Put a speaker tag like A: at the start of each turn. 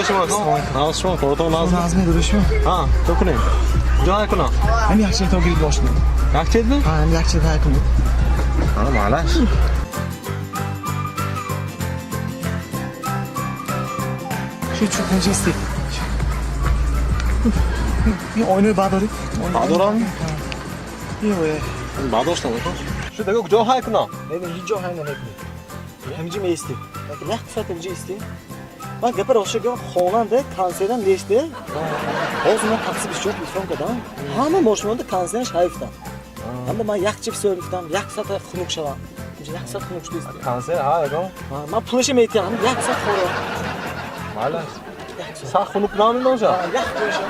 A: Шумо нағз, шумо коротон нағз?
B: Нағзми, дурустми?
A: Ҳа, чӣ кунем, куҷо ҳай кунам?
B: Ҳами як чиз то гирид бошед.
A: Як чизми?
B: Ҳа, ҳами як чиз ҳай кунед.
A: Ҳа, маълаш.
B: Чӣ ҳамҷа истед. Ин оинаро бардоред.
A: Бардорам?
B: Ой.
A: Бардоштам. Шу дага куҷо ҳай кунам?
B: Не, ҳеҷ ҷо ҳай намекунед. Ҳаминҷа меистед. Як соат ҳаминҷа истед. Ман гапа ростша гӯям, хонанда консерам нестде. Ҳозир ман такси 24 телефон кардам. Ҳама мошинонда консераш ҳай гуфтам. Ҳамда ман як чип всё гуфтам, як соат хунук шавам. Инҷа як соат хунук шуда истед.
A: Консерт ҳа ягон?
B: Ман пулаша метиҳам, як соат хӯро.
A: Маълаш. Сахт хунук намедонша?
B: Як боша.